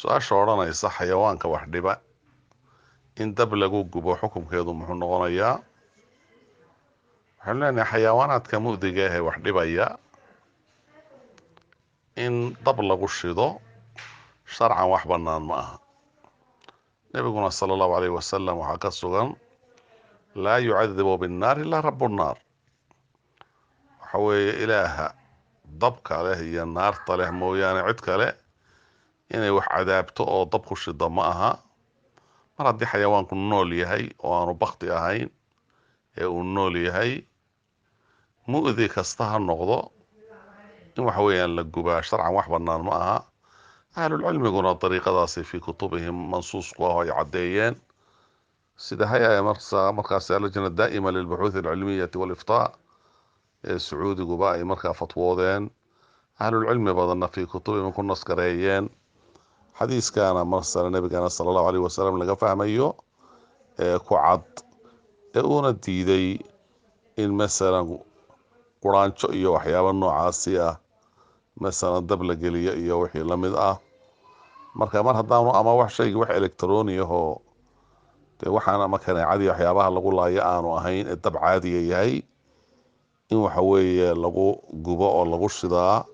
Su-aasha odhanaysa xayawaanka wax dhiba in dab lagu gubo xukunkeedu muxuu noqonayaa? Waxaynu leenahay xayawaanaadka mu'diga ahee wax dhibaya in dab lagu shido sharcan wax bannaan ma aha. Nebiguna sala allahu calayhi wasalam waxaa ka sugan laa yucadibu binnaar ilaa rabu nnaar. Waxa weeye ilaaha dabka leh iyo naarta leh mooyaane cid kale inay wax cadaabto oo dab ku shida ma aha. Mar haddii xayawaanku nool yahay oo aanu bakti ahayn ee uu nool yahay, mu'di kasta ha noqdo, in waxa weeyaan la gubaa sharcan wax bannaan ma aha. Ahlulcilmiguna dariiqadaasi fii kutubihim mansuus ku ah oo ay caddeeyeen, sida hay-a markaasi allajna daa'ima lilbuxuuth alcilmiyati waliftaa ee sacuudiguba ay markaa fatwoodeen, ahlulcilmi badanna fii kutubihim ku naskareeyeen. Xadiiskaana marsala nebigana sala allahu alayh wasalam laga fahmayo ee ku cad ee uuna diiday in masalan quraanjo iyo waxyaabo noocaasi ah masalan dab la geliyo iyo wixii la mid ah. Marka mar haddaanu ama wax shaygi wax elektarooniyahoo dee waxaan ama kaneecadii waxyaabaha lagu laayo aanu ahayn ee dab caadiga yahay, in waxa weeye lagu gubo oo lagu shidaa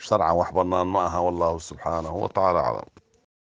sharcan wax bannaan ma aha. Wallahu subxaanahu wa tacaala aclam.